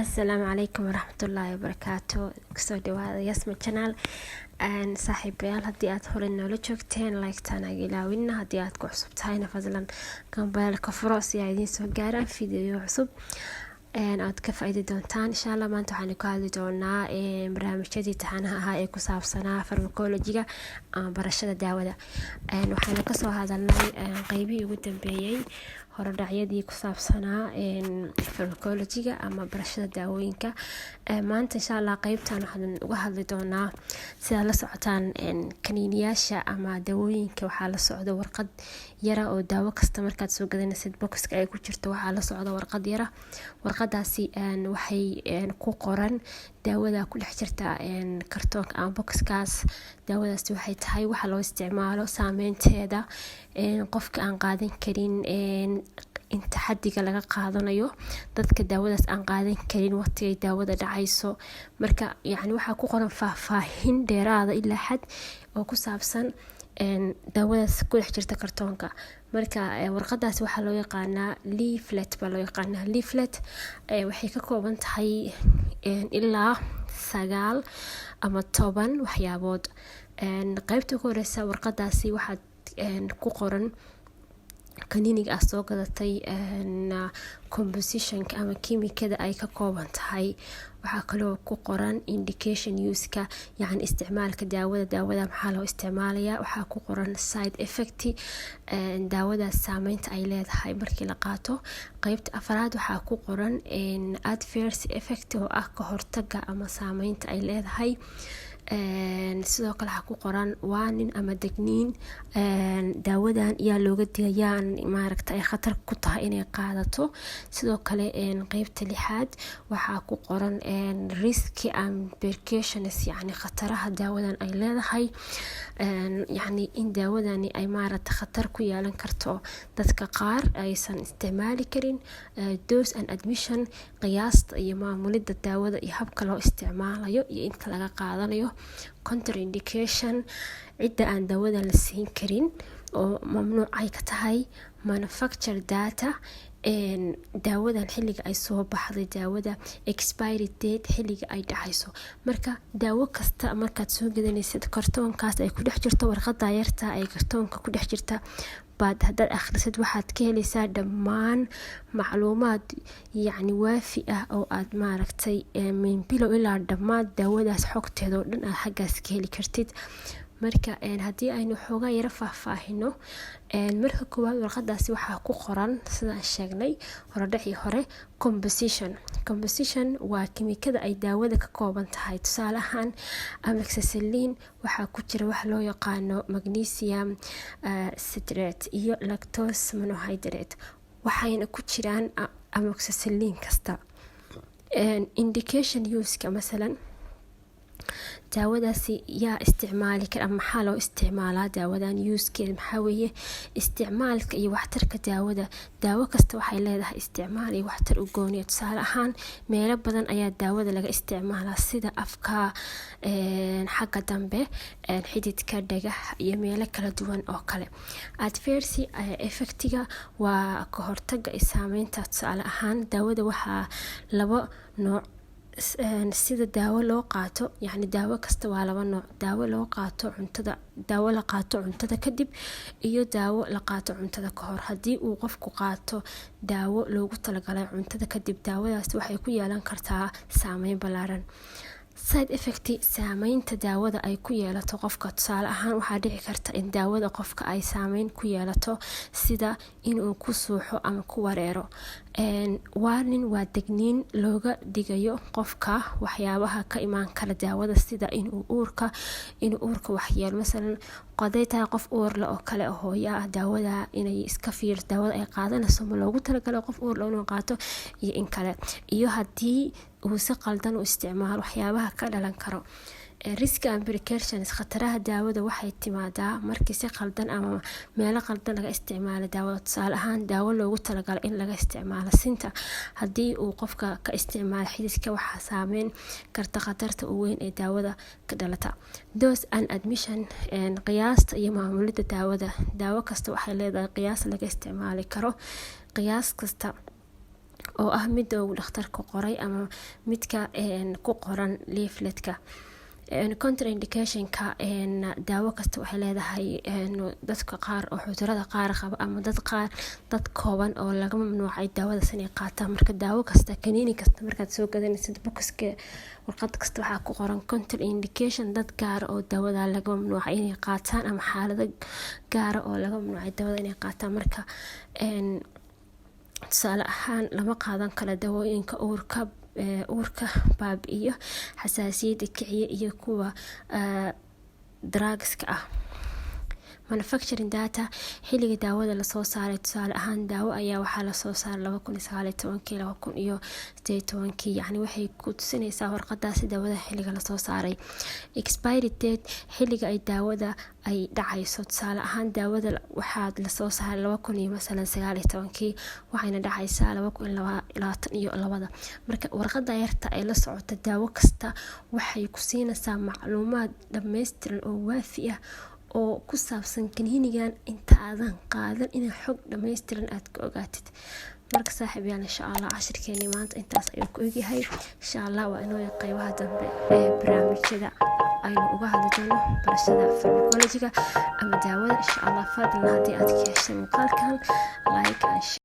Asalaamu calaykum waraxmatullaahi wabarakaatu. Kusoo dhawaada Yasma Channel. Saaxiibayaal, haddii aad hore noola joogteen, like-taan aga ilaawina. Haddii aad ku cusub tahayna, fadlan gambaleelka furo si ay idiin soo gaaraan video cusub aad ka faa'iidi doontaan, insha Allah. Maanta waxaan ku hadli doonaa barnaamijyadii taxanaha ahaa ee ku saabsanaa pharmacology-ga ama barashada daawada. Waxaana kasoo hadalnay qeybihii ugu dambeeyey horodhacyadii ku saabsanaa pharmacology-ga ama barashada daawooyinka. Maanta, insha Allah, qeybtan waxaan uga hadli doonaa, sidaad la socotaan, kaniiniyaasha ama daawooyinka waxaa la socda warqad yara oo daawo kasta markaad soo gadanaysid boxka ay ku jirto waxaa la socda warqad yara. Warqadaasi waxay ku qoran daawada ku dhex jirta kartoonka ama boxkaas. Daawadaasi waxay tahay, waxa loo isticmaalo, saameynteeda, qofka aan qaadan karin, inta xadiga laga qaadanayo, dadka daawadaas aan qaadan karin, waqtigay daawada dhacayso. Marka yani waxaa ku qoran faahfaahin dheeraada ilaa xad oo ku saabsan daawadaas ku dhex jirta kartoonka. Marka warqadaas waxaa loo yaqaanaa leaflet baa loo yaqaanaa. Leaflet waxay ka kooban tahay ilaa 9 ama 10 waxyaabood. Qeybta ugu horeysa warqadaasi waxaad ku qoran kaniiniga aad soo gadatay compositionka ama kiimikada ay ka kooban tahay. Waxaa kaloo ku qoran indication use-ka, yacni isticmaalka daawada, daawada maxaa loo isticmaalayaa. Waxaa ku qoran side effect, daawadaas saameynta ay leedahay markii la qaato. Qeybta afraad waxaa ku qoran adverse effect, oo ah ka hortaga ama saameynta ay leedahay. Sidoo kale waxaa ku qoran warning ama degniin, daawadan yaa looga digayaa, maaragta, ay khatar ku tahay inay qaadato. Sidoo kale qeybta lixaad waxaa ku qoran risk and precautions, yacni khataraha daawadan ay leedahay, yacni in daawadani ay, maaragta, khatar ku yeelan karto dadka qaar, aysan isticmaali karin. Dose and admission, qiyaasta iyo maamulida daawada iyo habka loo isticmaalayo iyo inta laga qaadanayo. Contraindication, cidda aan daawada la siin karin oo mamnuuc ay ka tahay. Manufacture date, daawadan xilliga ay soo baxday daawada. Expiry date, xilliga ay dhacayso. Marka daawo kasta markaad soo gadanaysid, kartoonkaas ay ku dhex jirto warqada yarta ay kartoonka ku dhex jirta baad haddaad akhrisid, waxaad ka helaysaa dhammaan macluumaad, yacni waafi ah, oo aad, maaragtay, min bilow ilaa dhammaad daawadaas xogteeda oo dhan aad xaggaas ka heli kartid. Marka haddii aynu xoogaa yaro faahfaahino, marka koowaad warqadaasi waxaa ku qoran, sidaan sheegnay horodhacii hore, composition. Composition waa kimikada ay daawada ka kooban tahay. Tusaale ahaan, amoxicillin waxaa ku jira wax loo yaqaano magnesium citrate iyo lactose monohydrate, waxayna ku jiraan amoxicillin kasta. Indication use-ka, masalan, daawadaasi yaa isticmaali kara ama maxaa loo isticmaalaa daawadan, use-keeda maxaa weeye, isticmaalka iyo waxtarka daawada. Daawo kasta waxay leedahay isticmaal iyo waxtar u gooniya. Tusaale ahaan, meelo badan ayaa daawada laga isticmaalaa, sida afka xagga dambe, xididka, dhagax iyo meelo kala duwan oo kale. Adverse effect-iga waa ka hortaga saameynta. Tusaale ahaan, daawada waxaa labo nooc sida daawo loo qaato, yacni daawo kasta waa laba nooc: daawo loo qaato cuntada, daawo la qaato cuntada kadib iyo daawo la qaato cuntada kahor. Haddii uu qofku qaato daawo loogu talagalay cuntada kadib, daawadaas waxay ku yeelan kartaa saameyn ballaaran. Side effect, saameynta daawada ay ku yeelato qofka. Tusaale ahaan, waxaa dhici karta in daawada qofka ay saameyn ku yeelato, sida inuu ku suuxo ama ku wareero. Warning waa degniin looga digayo qofka waxyaabaha ka imaan kara daawada, sida inuu uurka waxyeelo. Masalan, haday tahay qof uurle oo kale, hooyo ah, daawada inay iska fiir, daawada ay qaadanayso ma loogu talagalay qof uurle inuu qaato iyo in kale, iyo haddii uu si qaldan u isticmaalo waxyaabaha ka dhalan karo. Risk and precautions, khataraha daawada, waxay timaadaa markii si qaldan ama meelo qaldan laga isticmaalo daawada. Tusaale ahaan, daawo loogu talagalay in laga isticmaalo sinta, haddii uu qofka ka isticmaalo xididka, waxaa saameyn karta khatarta u weyn ee daawada ka dhalata. Dose and admission, qiyaasta iyo maamulida daawada. Daawo kasta waxay leedahay qiyaas laga isticmaali karo. Qiyaas kasta oo ah midda uu dhakhtarka qoray ama midka ku qoran leafletka. Contraindicationka daawo kasta waxay leedahay dadka qaar oo cudurada qaar qaba ama dad qaar, dad kooban oo laga mamnuucay daawadaas inay qaataan. Marka daawo kasta, kaniini kasta markaad soo gadanaysid, bokiska warqad kasta waxaa ku qoran contraindication, dad gaara oo daawada laga mamnuucay inay qaataan ama xaalado gaara oo laga mamnuucay daawada inay qaataan. Marka tusaale ahaan, lama qaadan karo dawooyinka uurka baabi'iyo, xasaasiyadda kiciya iyo kuwa drugska ah. Manufacturing date, xilliga daawada lasoo saaray. Tusaale ahaan, daawo ayaa waxaa lasoo saaray 2019-kii, 2018-kii. Yacni waxay ku tusinaysaa warqadaasi daawada xilliga lasoo saaray. Expiry date, xilliga ay daawada ay dhacayso. Tusaale ahaan, daawada waxaa lasoo saaray laba kun iyo masalan sagaal iyo tobankii, waxayna dhacaysaa 2022-da. Marka warqada yarta ay la socota daawo kasta waxay ku siinaysaa macluumaad dhammaystiran oo waafi ah oo ku saabsan kaniinigan inta aadan qaadan inaa xog dhammaystiran aad ka ogaatid. Marka saaxiib yaal, insha Allah cashirkeeni maanta intaas ayuu ku egyahay. Insha Allah waa inoo qeybaha dambe ee barnaamijyada aynu uga hadli doono barashada pharmacologyga ama daawada, insha Allah. Fadlan haddii aad ka heshay muuqaalkan, like and